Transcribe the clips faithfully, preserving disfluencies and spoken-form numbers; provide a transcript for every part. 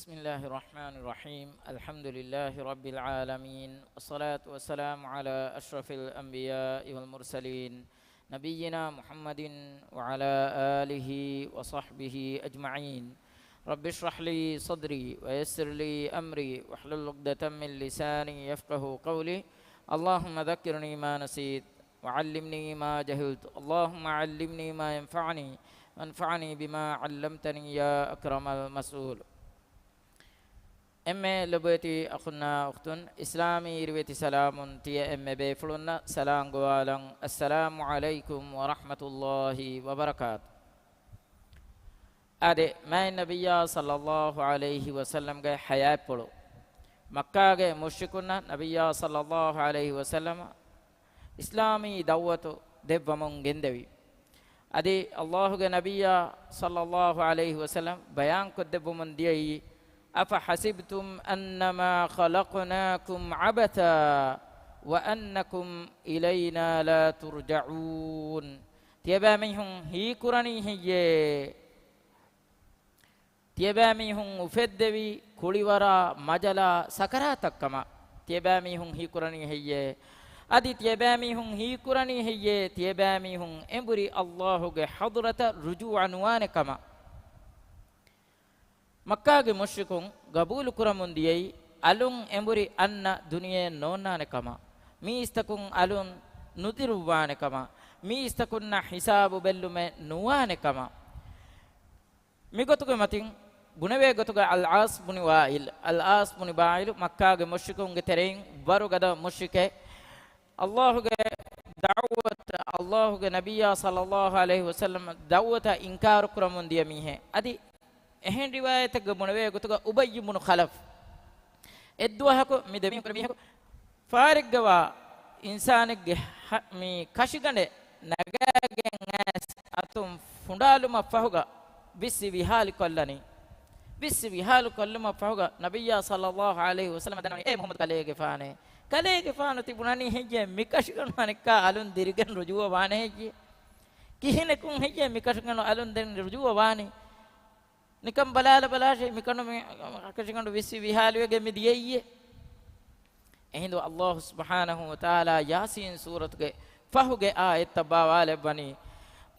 بسم الله الرحمن الرحيم. الحمد لله رب العالمين، والصلاة والسلام على أشرف الأنبياء والمرسلين، نبينا محمد وعلى آله وصحبه أجمعين. رب اشرح لي صدري ويسر لي أمري واحلل عقدة من لساني يفقهوا قولي. اللهم ذكرني ما نسيت وعلمني ما جهلت. اللهم علمني ما ينفعني وانفعني بما علمتني يا أكرم المسؤول. އެންމެ ލޮބުވެތި އަޚުންނާ އުޚްތުން، އިސްލާމީ ރިވެތި ސަލާމުން ތިޔަ އެންމެ ބޭފުޅުންނަށް ސަލާން ގޮވާލަން. އައްސަލާމު ޢަލައިކުމް ވަރަޙްމަތުﷲި ވަބަރަކާތު. އާދެ، މާތް ނަބިއްޔާ ޞައްލައްލާހު ޢަލައިހި ވަސައްލަމްގެ ޙަޔާތްޕުޅު، މައްކާގެ މުޝްރިކުންނަށް ނަބިއްޔާ ޞައްލައްލާހު ޢަލައިހި ވަސައްލަމަ އިސްލާމީ ދަޢުވަތު ދެއްވަމުން ގެންދެވި. އަދި ﷲގެ ނަބިއްޔާ ޞައްލައްލާހު ޢަލައިހި ވަސައްލަމް ބަޔާންކޮށްދެއްވަމުން ދިޔައީ، أفحسبتم أنما خلقناكم عبثا وأنكم إلينا لا ترجعون. ތިޔަބައިމީހުން ހީކުރަނީ ހެއްޔޭ؟ ތިޔަބައިމީހުން އުފެއްދެވީ ކުޅިވަރާ މަޖަލާ ސަކަރާތަށްކަމަށް. ތިޔަބައިމީހުން ހީކުރަނީ ހެއްޔޭ؟ އަދި ތިޔަބައިމީހުން ހީކުރަނީ ހެއްޔޭ؟ ތިޔަބައިމީހުން އެނބުރި ﷲގެ ޙަޟްރަތަށް ރުޖޫޢަ ނުވާނެ ކަމަށް. މައްކާގެ މުޝްރިކުން ގަބޫލުކުރަމުން ދިޔައީ، އަލުން އެނބުރި އަންނަ ދުނިޔެއެއް ނޯންނާނެ ކަމަށް، މީސްތަކުން އަލުން ނުދިރުއްވާނެ ކަމަށް، މީސްތަކުންނަށް ހިސާބު ބެއްލުމެއް ނުވާނެ ކަމަށް. މިގޮތުގެ މަތިން ބުނެވޭ ގޮތުގަ އަލްޢާޞް ބުނި ވާއިލް، އަލްޢާޞް ބުނި ވާއިލު މައްކާގެ މުޝްރިކުންގެ ތެރެއިން ވަރުގަދަ މުޝްރިކެއް. ﷲގެ ދަޢުވަތަށް، ﷲގެ ނަބިއްޔާ ޞައްލައްލާހު ޢަލައިހި ވަސައްލަމް ދަޢުވަތަށް އިންކާރު ކުރަމުން ދިޔަ މީހެއް. އަދި އެހެން ރިވާޔަތެއްގަ ބުނެވޭ ގޮތުގަ އުބައްޔު ބުނު ޚަލަފް. އެއްދުވަހަކު މި ދެމީހުން ކުރެ މީހަކު ފާރެއްގަވާ އިންސާނެއްގެ ހަ-، މި ކަށިގަނޑެއް ނަގާގެން އައިސް އަތުން ފުނޑާލުމަށް ފަހުގަ ވިއްސި ވިހާލި ކޮށްލަނީ. ވިއްސި ވިހާލު ކޮށްލުމަށް ފަހުގަ ނަބިއްޔާ ޞައްލައްލާހު ޢަލައިހި ވަސައްލަމަ ދަންނަވަނީ، އޭ މުޙައްމަދު ކަލޭގެފާނޭ، ކަލޭގެފާނު ތި ބުނަނީ ހެއްޔޭ މި ކަށިގަނޑު އަނެއްކާ އަލުން ދިރިގެން ރުޖޫޢަ ވާނެ ހެއްޔޭ؟ ކިހިނެއްކުން ހެއްޔޭ މި ކަށިގަނޑު އަލުން ދެން ރުޖޫޢަ ވާނީ؟ ނިކަން ބަލާލަ ބަލާށޭ، މިކަނޑު މި ކަށިގަނޑު ވިއްސި ވިހާލުވެގެން މި ދިޔައީއޭ. އެހިނދު ﷲ ސުބްޙާނަހޫ ވަތަޢާލާ ޔާސީން ސޫރަތުގެ ފަހުގެ އާޔަތްތައް ބާވާލެއްވަނީ،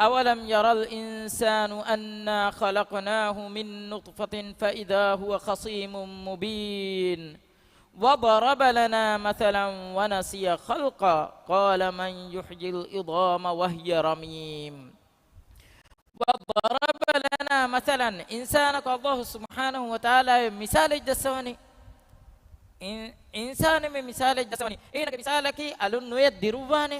أولم ير الإنسان أنا خلقناه من نطفة فإذا هو خصيم مبين وضرب لنا مثلا ونسي خلقه قال من يحيي العظام وهي رميم. وضرب لنا مثلا، އިންސާނަކު ﷲ ސުބްޙާނަހޫ ވަތަޢާލާ އެއް މިސާލެއް ޖައްސަވަނީ. އިން-، އިންސާނެއް މި މިސާލެއް ޖައްސަވަނީ. އޭނަގެ މިސާލަކީ އަލުން ނުޔެ ދިރުއްވާނެ.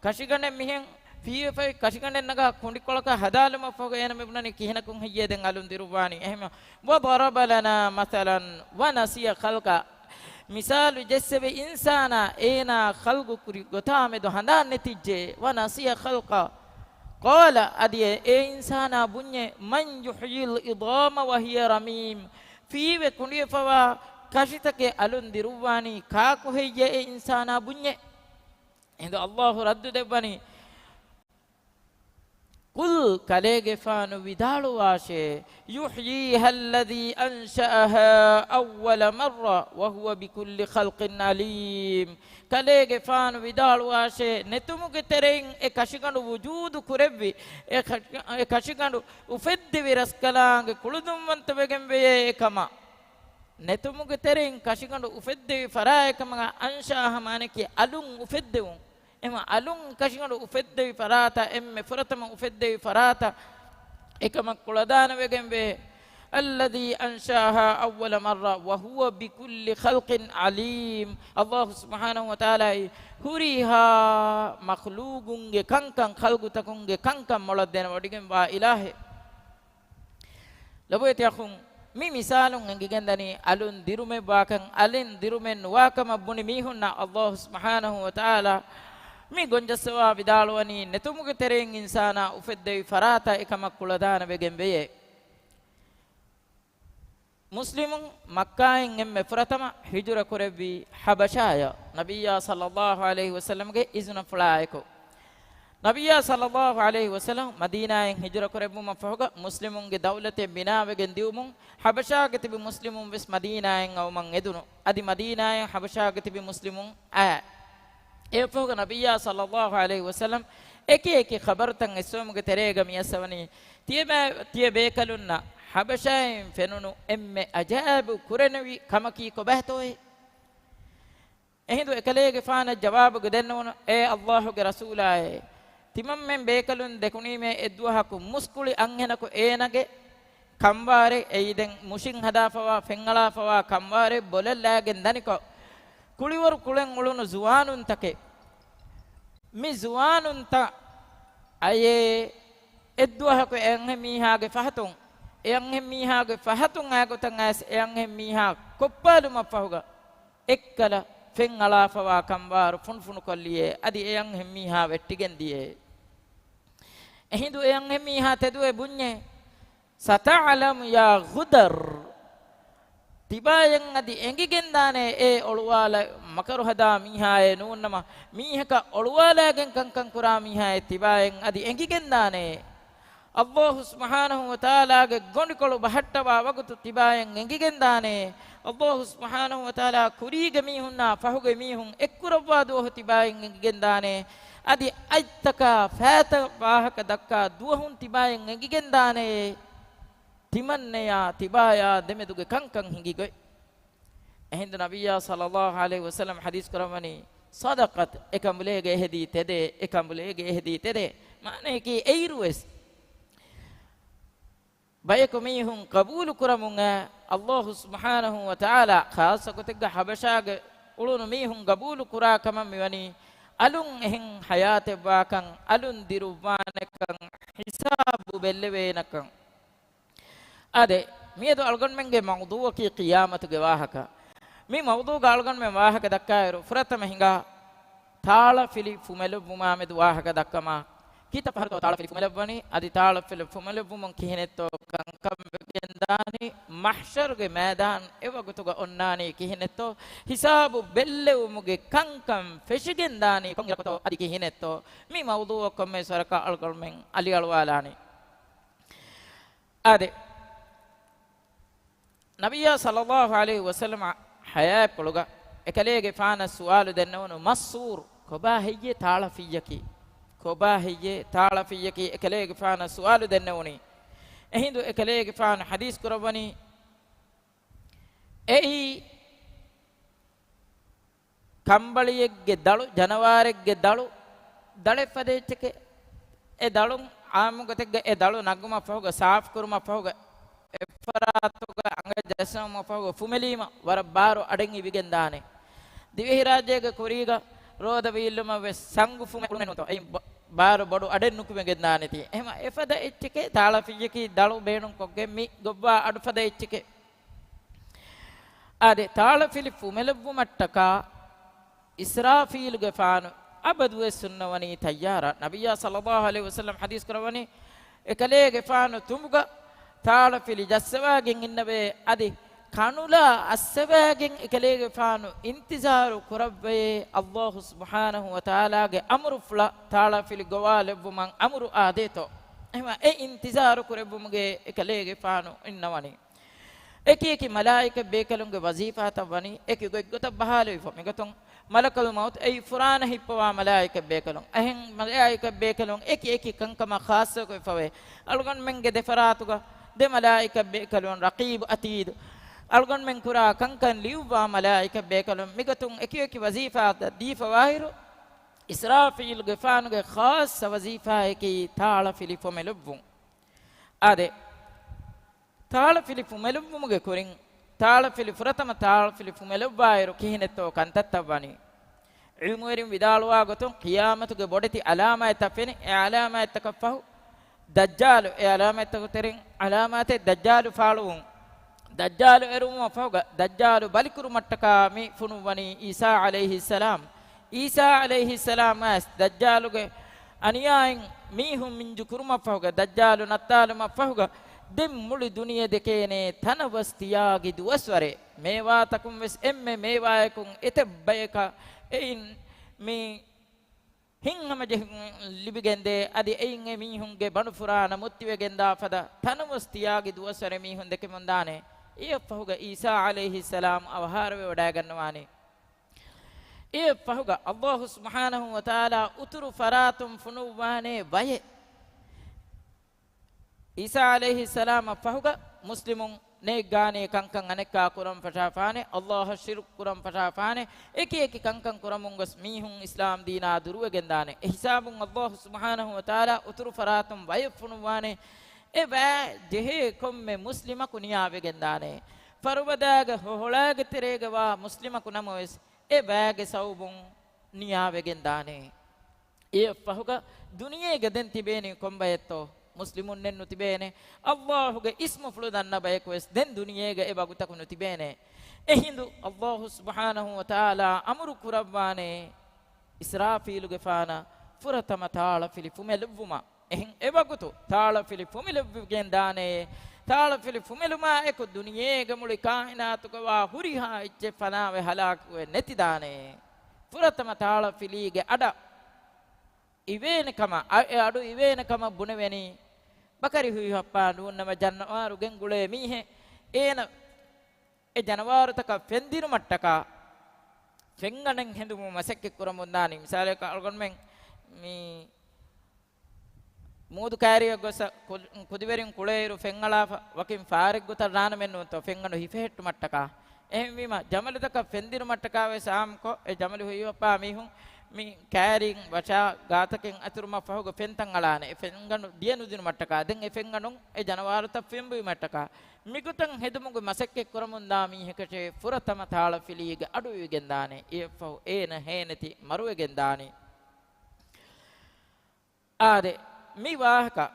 ކަށިގަނޑެއް މިހެން ފީވެފައި ކަށިގަނޑެއް ނަގާ ކުނޑިކޮޅަކަށް ހަދާލުމަށްފަހު އޭނަ މި ބުނަނީ ކިހިނަކުން ހެއްޔޭ ދެން އަލުން ދިރުއްވާނީ؟ އެހެން، وضرب لنا مثلا ونسي خلقه. މިސާލު ޖެއްސެވި އިންސާނާ އޭނާ ޚަލްގު ކުރި ގޮތާމެދު ހަނދާން ނެތިއްޖެ. ونسي خلقه. قال، އަދި އެ އިންސާނާ ބުންޏެ، من يحيي العظام وهي رميم. ފީވެ ކުނޑިވެފަވާ ކަށިތަކެއް އަލުން ދިރުއްވާނީ ކާކު ހެއްޔޭ އެ އިންސާނާ ބުންޏެ؟ އެހިނދު ﷲ ރައްދު ދެއްވަނީ، قل، ކަލޭގެފާނު ވިދާޅުވާށޭ، يحييها الذي أنشأها أول مرة وهو بكل خلق عليم. ކަލޭގެފާނު ވިދާޅުވާށޭ، ނެތުމުގެ ތެރެއިން އެ ކަށިގަނޑު ވުޖޫދު ކުރެއްވި، އެ ކަށި-، އެ ކަށިގަނޑު އުފެއްދެވި ރަސްކަލާނގެ ކުޅުދުންވަންތަވެގެން ވެޔޭ އެކަމަށް. ނެތުމުގެ ތެރެއިން ކަށިގަނޑު އުފެއްދެވި ފަރާތް އެކަމަށް، أنشأها މާނައަކީ އަލުން އުފެއްދެވުން. އެހެން އަލުން ކަށިގަނޑު އުފެއްދެވި ފަރާތަށް، އެންމެ ފުރަތަމަ އުފެއްދެވި ފަރާތަށް އެކަމަށް ކުޅަދާނަވެގެންވޭ. الذي أنشأها أول مرة وهو بكل خلق عليم. ﷲ ސުބްޙާނަހޫ ވަތަޢާލާއީ ހުރިހާ މަޚްލޫގުންގެ ކަންކަން، ޚަލްގުތަކުންގެ ކަންކަން މޮޅަށް ދެނެވޮޑިގެންވާ އިލާހެއް. ލޮބުވެތި އަޚުން، މި މިސާލުން އެނގިގެންދަނީ އަލުން ދިރުމެއްވާކަން، އަލިން ދިރުމެއް ނުވާކަމަށް ބުނި މީހުންނަށް ﷲ ސުބްޙާނަހޫ ވަތަޢާލާ މި ގޮންޖައްސަވާ ވިދާޅުވަނީ، ނެތުމުގެ ތެރެއިން އިންސާނާ އުފެއްދެވި ފަރާތަށް އެކަމަށް ކުޅަދާނަވެގެން ވެޔޭ. މުސްލިމުން މައްކާއިން އެންމެ ފުރަތަމަ ހިޖުރަ ކުރެއްވީ ޙަބަޝާޔަށް، ނަބިއްޔާ ޞައްލައްލާހު ޢަލައިހި ވަސައްލަމްގެ އިޒުނަފުޅާއެކު. ނަބިއްޔާ ޞައްލައްލާހު ޢަލައިހި ވަސައްލަމް މަދީނާއިން ހިޖުރަ ކުރެއްވުމަށް ފަހުގަ، މުސްލިމުންގެ ދައުލަތެއް ބިނާވެގެން ދިއުމުން، ޙަބަޝާގެ ތިބި މުސްލިމުން ވެސް މަދީނާއިން އައުމަށް އެދުނު. އަދި މަދީނާއިން ޙަބަޝާގެ ތިބި މުސްލިމުން އައި. އެއަށްފަހުގަ ނަބިއްޔާ ޞައްލައްލާހު ޢަލައިހި ވަސައްލަމް އެކި އެކި ޚަބަރުތައް އެއްސެވުމުގެ ތެރޭގަ މިއައްސަވަނީ، ތިޔަބޭ-، ތިޔަ ބޭކަލުންނަށް ޙަބަޝާއިން ފެނުނު އެންމެ އަޖާއިބު ކުރެނިވި ކަމަކީ ކޮބާތޯއޭ؟ އެހިނދު އެކަލޭގެފާނަށް ޖަވާބުގަ ދެންނެވުނު، އޭ ﷲ ގެ ރަސޫލާއޭ! ތިމަންމެން ބޭކަލުން ދެކުނީމޭ އެއްދުވަހަކު މުސްކުޅި އަންހެނަކު އޭނަގެ ކަންވާރެއް، އެއީ ދެން މުށިން ހަދާފަވާ، ފެންއަޅާފަވާ ކަންވާރެއް ބޮލަށް ލާގެން ދަނިކޮށް، ކުޅިވަރު ކުޅެން އުޅުނު ޒުވާނުންތަކެއް. މި ޒުވާނުންތައް އަޔޭ އެއްދުވަހަކު އެ އަންހެންމީހާގެ ފަހަތުން، އެ އަންހެންމީހާގެ ފަހަތުން އައިގޮތަށް އައިސް އެ އަންހެންމީހާ ކޮށްޕާލުމަށްފަހުގަ، އެއްކަލަ ފެން އަޅާފަވާ ކަންވާރު ފުނޑުފުނޑުކޮށްލިޔޭ، އަދި އެ އަންހެންމީހާ ވެއްޓިގެން ދިޔޭ. އެހިނދު އެ އަންހެންމީހާ ތެދުވެ ބުންޏޭ، ސަތަޢްލަމު ޔާ ޣުދަރް. ތިބާޔަށް އަދި އެނގިގެންދާނޭ އޭ އޮޅުވާލަ މަކަރު ހަދާ މީހާއޭ ނޫންނަމަ، މީހަކަށް އޮޅުވާލާގެން ކަންކަން ކުރާ މީހާއޭ ތިބާޔަށް އަދި އެނގިގެންދާނޭ. ﷲ ސުބްޙާނަހު ވަތަޢާލާގެ ގޮނޑިކޮޅު ބަހައްޓަވާ ވަގުތު ތިބާޔަށް އެނގިގެންދާނޭ. ﷲ ސުބްޙާނަހު ވަތަޢާލާ ކުރީގެ މީހުންނާ ފަހުގެ މީހުން އެއްކުރައްވާ ދުވަހު ތިބާޔަށް އެނގިގެންދާނޭ. އަދި އަތްތަކާ ފައިތައް ވާހަކަ ދައްކާ ދުވަހުން ތިބާޔަށް އެނގިގެންދާނޭ. ތިމަންނަޔާ ތިބާޔާ ދެމެދުގެ ކަންކަން ހިނގި ގޮތް. އެހިނދު ނަބިއްޔާ ޞައްލައްލާހު ޢަލައިހި ވަސައްލަމް ޙަދީޘް ކުރައްވަނީ، ޞަދަޤަތް، އެކަނބުލޭގެ އެހެދީ ތެދޭ، އެކަނބުލޭގެ އެހެދީ ތެދޭ. މާނަޔަކީ އެއިރުވެސް ބަޔަކު މީހުން ގަބޫލު ކުރަމުން އައި، ﷲ ސުބްޙާނަހު ވަތަޢާލާ ޚާއްޞަ ގޮތެއްގަ ޙަބަޝާގެ އުޅުނު މީހުން ގަބޫލު ކުރާ ކަމަށް މިވަނީ، އަލުން އެހެން ޙަޔާތެއްވާކަން، އަލުން ދިރުއްވާނެކަން، ހިސާބު ބެއްލެވޭނެކަން. އާދެ، މިއަދު އަޅުގަނޑުމެންގެ މައުޟޫޢަކީ ޤިޔާމަތުގެ ވާހަކަ. މި މައުޟޫޢުގަ އަޅުގަނޑުމެން ވާހަކަ ދައްކާއިރު، ފުރަތަމަ ހިނގާ ތާޅަފިލި ފުމެލެއްވުމާމެދު ވާހަކަ ދައްކަމާ، ކިތައް ފަހަރަކަށް ތާޅަފިލި ފުމެލެއްވަނީ؟ އަދި ތާޅަފިލި ފުމެލެއްވުމުން ކިހިނެއްތޯ ކަންކަން ވެގެންދާނީ؟ މަޙްޝަރުގެ މައިދާން އެވަގުތުގަ އޮންނާނީ ކިހިނެއްތޯ؟ ހިސާބު ބެއްލެވުމުގެ ކަންކަން ފެށިގެންދާނީ ކޮންއިރަކުތޯ އަދި ކިހިނެއްތޯ؟ މި މައުޟޫޢަށް ކޮންމެސް ވަރަކަށް އަޅުގަނޑުމެން އަލިއަޅުވާލާނީ. އާދެ، ނަބިއްޔާ ޞައްލައްލާހު ޢަލައިހި ވަސައްލަމަ ޙަޔާތްޕުޅުގަ އެކަލޭގެފާނަށް ސުވާލު ދެންނެވުނު، މައްސޫރު، ކޮބާ ހެއްޔޭ ތާޅަފިއްޔަކީ؟ ކޮބާ ހެއްޔޭ ތާޅަފިއްޔަކީ؟ އެކަލޭގެފާނަށް ސުވާލު ދެންނެވުނީ. އެހިނދު އެކަލޭގެފާނު ޙަދީޘް ކުރައްވަނީ، އެއީ ކަނބަޅިއެއްގެ ދަޅު، ޖަނަވާރެއްގެ ދަޅު، ދަޅެއް ފަދަ އެއްޗެކޭ. އެ ދަޅުން އާއްމު ގޮތެއްގަ އެ ދަޅު ނަގުމަށް ފަހުގަ، ސާފު ކުރުމަށް ފަހުގަ، އެފަރާތުގަ އަނގަ ޖައްސަވުމަށް ފަހުގަ ފުމެލީމަ ވަރަށް ބާރު އަޑެއް އިވިގެންދާނެ. ދިވެހިރާއްޖޭގެ ކުރީގަ ރޯދަ ވީއްލުމަށް ވެސް ސަނގު ފުމެ އުޅުނެއް ނޫންތޯ. އެއިން ބ-، ބާރު ބޮޑު އަޑެއް ނުކުމެގެންދާނެތީ. އެހެމަ އެފަދަ އެއްޗެކޭ ތާޅަފިއްޔަކީ ދަޅު ބޭނުންކޮށްގެން މި ގޮއްވާ އަޑު ފަދަ އެއްޗެކޭ. އާދެ، ތާޅަފިލި ފުމެލެއްވުމަށްޓަކާ އިސްރާފީލުގެފާނު އަބަދުވެސް ހުންނަވަނީ ތައްޔާރަށް. ނަބިއްޔާ ޞައްލައްލާހު ޢަލައިހި ވަސައްލަމް ޙަދީޘް ކުރައްވަނީ، އެކަލޭގެފާނު ތުނބުގަ ތާޅަފިލި ޖައްސަވާގެން އިންނަވޭ. އަދި ކަނުލާ އައްސަވާގެން އެކަލޭގެފާނު އިންތިޒާރު ކުރައްވައޭ، ﷲ ސުބްޙާނަހު ވަތަޢާލާގެ އަމުރުފުޅަށް ތާޅަފިލި ގޮވާލެއްވުމަށް އަމުރު އާދޭތޯ. އެހެމަ އެ އިންތިޒާރު ކުރެއްވުމުގެ އެކަލޭގެފާނު އިންނަވަނީ. އެކި އެކި މަލާއިކަތް ބޭކަލުންގެ ވަޒީފާތައް ވަނީ އެކި ގޮތްގޮތަށް ބަހާލެވިފަ. މިގޮތުން މަލަކުލް މައުތު އެއީ ފުރާނަ ހިއްޕަވާ މަލާއިކަތް ބޭކަލުން. އެހެން މަލާއިކަތް ބޭކަލުން އެކި އެކި ކަންކަމަށް ޚާއްޞަކޮށްފަވޭ. އަޅުގަނޑުމެންގެ ދެފަރާތުގަ ދެ މަލާއިކަތް ބޭކަލުން ރަޤީބު އަތީދު. އަޅުގަނޑުމެން ކުރާ ކަންކަން ލިޔުއްވާ މަލާއިކަތް ބޭކަލުން. މިގޮތުން އެކި އެކި ވަޒީފާތައް ދީފަވާއިރު، އިސްރާފީލުގެފާނުގެ ޚާއްޞަ ވަޒީފާއެކީ ތާޅަފިލި ފުމެލެއްވުން. އާދެ، ތާޅަފިލި ފުމެލުއްވުމުގެ ކުރިން، ތާޅަފިލި ފުރަތަމަ ތާޅަފިލި ފުމެލެއްވާއިރު ކިހިނެއްތޯ ކަންތައްތައް ވަނީ؟ ޢިލްމުވެރިން ވިދާޅުވާ ގޮތުން، ޤިޔާމަތުގެ ބޮޑެތި ޢަލާމާތްތައް ފެނި، އެ ޢަލާމާތްތަކަށް ފަހު، ދައްޖާލު، އެ ޢަލާމާތްތަކުގެ ތެރެއިން ޢަލާމާތެއް ދައްޖާލު ފާޅުވުން. ދައްޖާލު އެރުވުމަށް ފަހުގަ، ދައްޖާލު ބަލިކުރުމަށްޓަކާ މި ފުނުއްވަނީ ޢީސާ ޢަލައިހިއްސަލާމް. ޢީސާ ޢަލައިހިއްސަލާމް ވެސް ދައްޖާލުގެ އަނިޔާއިން މީހުން މިންޖު ކުރުމަށްފަހުގަ، ދައްޖާލު ނައްތާލުމަށްފަހުގަ، ދެން މުޅި ދުނިޔެ ދެކޭނޭ ތަނަވަސް ތިޔާގި ދުވަސްވަރެއް. މޭވާތަކުން ވެސް އެންމެ މޭވާޔަކުން އެތައް ބަޔަކަށް އެއިން މި ހިތްހަމަޖެހުން ލިބިގެންދޭ. އަދި އެއިން އެމީހުންގެ ބަނޑުފުރާނަ މުއްތިވެގެންދާ ފަދަ ތަނަވަސް ތިޔާގި ދުވަސްވަރެއް މީހުން ދެކެމުންދާނެ. އެއަށްފަހުގަ ޢީސާ ޢަލައިހިއްސަލާމް އަވަހާރަވެވަޑައިގަންނަވާނެ. އެއަށްފަހުގަ ﷲ ސުބްޙާނަހޫ ވަތަޢާލާ އުތުރު ފަރާތުން ފުނުއްވާނޭ ބައެއް. ޢީސާ ޢަލައިހިއްސަލާމަށް ފަހުގަ މުސްލިމުން ނޭއްގާނީ ކަންކަން އަނެއްކާ ކުރަން ފަށާފާނެ، ﷲ އަށް ޝިރުކު ކުރަން ފަށާފާނެ، އެކި އެކި ކަންކަން ކުރަމުން ގޮސް މީހުން އިސްލާމް ދީނާ ދުރުވެގެންދާނެ. އެ ހިސާބުން ﷲ ސުބްޙާނަހޫ ވަތަޢާލާ އުތުރު ފަރާތުން ބައެއް ފުނުއްވާނެ. އެ ބައި ޖެހޭ ކޮންމެ މުސްލިމަކު ނިޔާވެގެންދާނެ. ފަރުބަދާގެ ހޮހޮޅާގެ ތެރޭގަވާ މުސްލިމަކު ނަމަވެސް، އެ ބައިގެ ސަބަބުން ނިޔާވެގެންދާނެ. އެއަށްފަހުގަ ދުނިޔޭގަ ދެން ތިބޭނީ ކޮންބައެއްތޯ؟ މުސްލިމުންނެއް ނުތިބޭނެ. ﷲގެ އިސްމުފުޅު ދަންނަ ބަޔަކުވެސް ދެން ދުނިޔޭގަ އެ ވަގުތަކު ނުތިބޭނެ. އެހިނދު ﷲ ސުބްޙާނަހޫ ވަތަޢާލާ އަމުރު ކުރައްވާނެ އިސްރާފީލުގެފާނަށް ފުރަތަމަ ތާޅަފިލި ފުމެލެއްވުމަށް. އެހެން އެވަގުތު ތާޅަފިލި ފުމެލެއްވިގެން ދާނެ. ތާޅަފިލި ފުމެލުމާ އެކު ދުނިޔޭގެ މުޅި ކާއިނާތުގަވާ ހުރިހާ އެއްޗެއް ފަނާވެ ހަލާކުވެ ނެތިދާނެ. ފުރަތަމަ ތާޅަފިލީގެ އަޑަށް އިވޭނެ ކަމަށް، އަ-، އެ އަޑު އިވޭނެ ކަމަށް ބުނެވެނީ، ބަކަރި ހުއިހައްޕާ ނޫންނަމަ ޖަނަވާރު ގެންގުޅޭ މީހެއް. އޭނަ އެ ޖަނަވާރުތަކަށް ފެންދިނުމަށްޓަކާ، ފެންގަނޑެއް ހެދުމުން މަސައްކަތް ކުރަމުންދާނީ. މިސާލަކަށް އަޅުގަނޑުމެން މި މޫދު ކައިރިއަށް ގޮސް ކު-، ކުދިވެރިން ކުޅޭއިރު ފެންއަޅާފަ ވަކިން ފާރެއްގޮތަށް ރާނަމެއް ނޫންތޯ ފެންގަނޑު ހިފެހެއްޓުމަށްޓަކާ. އެހެންވީމަ، ޖަމަލުތަކަށް ފެންދިނުމަށްޓަކާ ވެސް އާއްމުކޮށް، އެ ޖަމަލު ހުއިހައްޕާ މީހުން މި ކައިރިން ވަށާ ގާތަކެއް އަތުރުމަށް ފަހުގަ ފެންތައް އަޅާނެ. އެ ފެންގަނޑު ދިޔަ ނުދިނުމަށްޓަކާ، ދެން އެ ފެންގަނޑުން އެ ޖަނަވާރުތައް ފެންބުއިމަށްޓަކާ، މިގޮތަށް ހެދުމުގެ މަސައްކަތް ކުރަމުންދާ މީހަކަށޭ ފުރަތަމަ ތާޅަފިލީގެ އަޑު އިވިގެންދާނެ. އެއަށްފަހު އޭނަ ހޭނެތި މަރުވެގެންދާނީ. އާދެ، މި ވާހަކަ